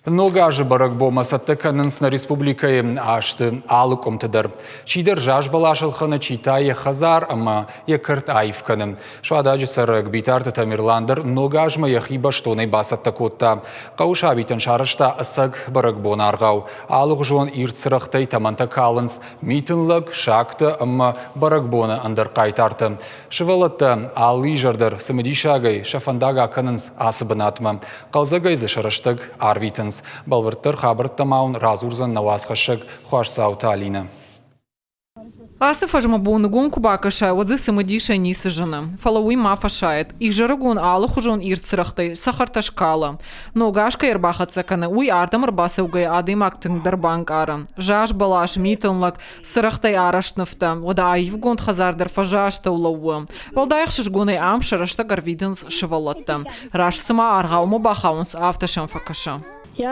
Ног азы бӕрӕгбонмӕ цӕттӕ кӕнынц нӕ республикӕйы азты алы къуымты дӕр. Чидӕр заз бӕлас ӕлхӕны, чи та йӕ хӕдзар ӕмӕ йӕ кӕрт аив кӕны. Суададжы цӕрӕг Битарты Тамерлан дӕр ног азмӕ йӕхи бӕстонӕй бацӕттӕ кодта. Хъӕуы сабитӕн сарӕзта ӕцӕг бӕрӕгбон аргъау. Алыгъуызон ирд цырӕгътӕй тӕмӕнтӕ калынц митын лӕг, сагтӕ ӕмӕ бӕрӕгбоны ӕндӕр хъайтартӕ. Сывӕллӕттӕ алы изӕр дӕр цымыдисагӕй сӕ фӕндаг акӕнынц ацы бынатмӕ. Хъӕлдзӕгӕй дзы сӕ рӕстӕг арвитынц. Бӕлвырддӕр хабӕрттӕ ма уын радзурдзӕн нӕ уацхӕссӕг Хуасдзауты Алинӕ. Ацы фӕзмӕ боныгон куы бакӕсай, уӕд дзы цымыдисӕй ницы зыны. Фӕлӕ уый ма фӕсайӕд. Изӕрыгон алыхуызон ирд цырӕгътӕй цӕхӕртӕ скалы. Ног аз кӕй ӕрбахӕццӕ кӕны, уый ардӕм ӕрбацӕугӕйӕ адӕймаг тынгдӕр банкъары. Заз бӕлас, митын лӕг, цырӕгътӕй арӕзт нывтӕ, уӕдӕ аивгонд хӕдзар дӕр фӕзы астӕу лӕууы. Уӕлдай ӕхсызгонӕй ам сӕ рӕстӕг ӕрвитынц сывӕллӕттӕ. Раст цыма аргъаумӕ бахауынц, афтӕ сӕм фӕкӕсы.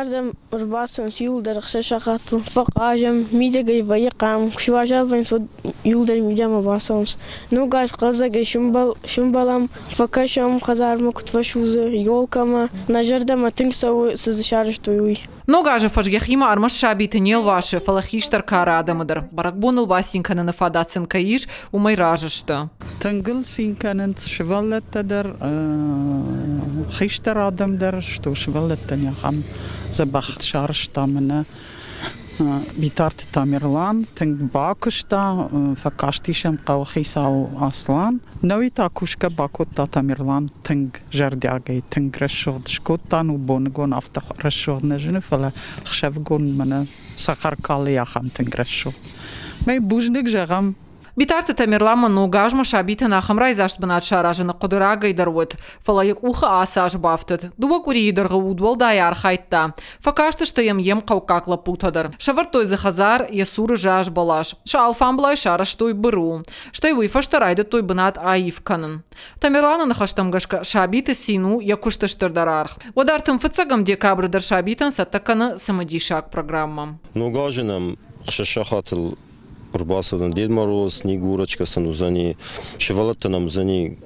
Ардӕм ӕрбацӕуынц иуылдӕр ӕхсӕз сахатыл, фӕхъазӕм, мидӕгӕй вӕййы хъарм, куы суазал вӕййынц, уӕд иуылдӕр мидӕмӕ бацӕуынц. Ног аз хъӕлдзӕгӕй сымбӕлӕм, фӕкӕсӕм хӕдзармӕ куыд фӕсудзы, елкӕмӕ. Нӕ зӕрдӕмӕ тынг цӕуы, цы дзы сарӕзтой, уый. Ног азы фӕз йӕхимӕ ӕрмӕст сабиты не лвасы, фӕлӕ хистӕр кары адӕмы дӕр. Бӕрӕгбоныл бацин кӕныны фадат сын кӕй ис, уымӕй разы сты. Тынг ыл цин кӕнынц сывӕллӕттӕ дӕр, хистӕр адӕм дӕр, что сывӕллӕттӕн ахӕм дзӕбӕх сарӕзта мӕнӕ Битарты Тамерлан тынг бакуыста, фӕкастис ӕм хъӕуыхицау Аслан. Науи та кусгӕ бакодта Тамерлан тынг зӕрдиагӕй, тынг рӕсугъд скодта. Ну, боныгон афтӕ рӕсугъд нӕ зыны, фӕлӕ хсӕвыгон мӕнӕ цӕхӕр калы ахӕм тынг рӕсугъд. Мӕ бузныг зӕгъӕм. Битарты Тамерланмӕ ног азмӕ сабитӕн ахӕм райдзаст бынат саразыны хъуыды рагӕй дӕр уыд, фӕлӕ йӕ къухы ацы аз бафтыд. Дыууӕ къуырийы дӕргъы удуӕлдай архайдта. Фӕкастысты йӕм йе мхъӕуккаг лӕппутӕ дӕр. Сӕвӕрдтой дзы хӕдзар, йӕ цуры заз бӕлас. Сӕ алфамблай сарӕзтой быру. Стӕй уый фӕстӕ райдыдтой бынат аив кӕнын. Тамерланы ныхӕстӕм гӕсгӕ, сабиты цин у йӕ куысты стырдӕр аргъ. Уӕдӕ ӕртынфыццӕгӕм декабры дӕр сабитӕн цӕттӕ кӕны цымыдисаг программӕ. Ног азы нӕм хсӕз сахатыл ӕрбацӕудзӕн Дед Мороз, Снегурочка сын уыдзӕни, сывӕллӕттӕ нӕм уыдзӕни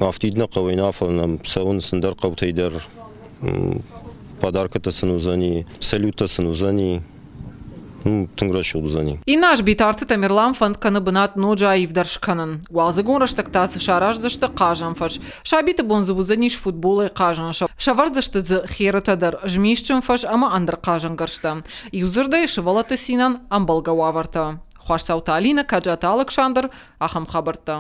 афтид нӕ хъӕуӕй нӕ, фӕлӕ нӕм цӕуынц ӕндӕр хъӕутӕй дӕр подаркӕтӕ сын уыдзӕни, салюттӕ сын уыдзӕни. Тынг рӕсугъд уыдзӕни. Иннӕ аз Битарты Тамерлан фӕнд кӕны бынат ноджы аивдӕр скӕнын. Уалдзыгон рӕстӕг та цы сараздзысты хъазӕн фӕз. Сабиты бон дзы уыдзӕнис футболӕй хъазӕн. Сӕвӕрдзысты дзы херытӕ дӕр, змисджын фӕз ӕмӕ ӕндӕр хъазӕнгӕрзтӕ. Иудзырдӕй, сывӕллӕтты цинӕн ӕмбӕлгӕ уавӕртӕ. Хуасдзауты Алинӕ, Каджаты Алыксандр, ахӕм хабӕрттӕ.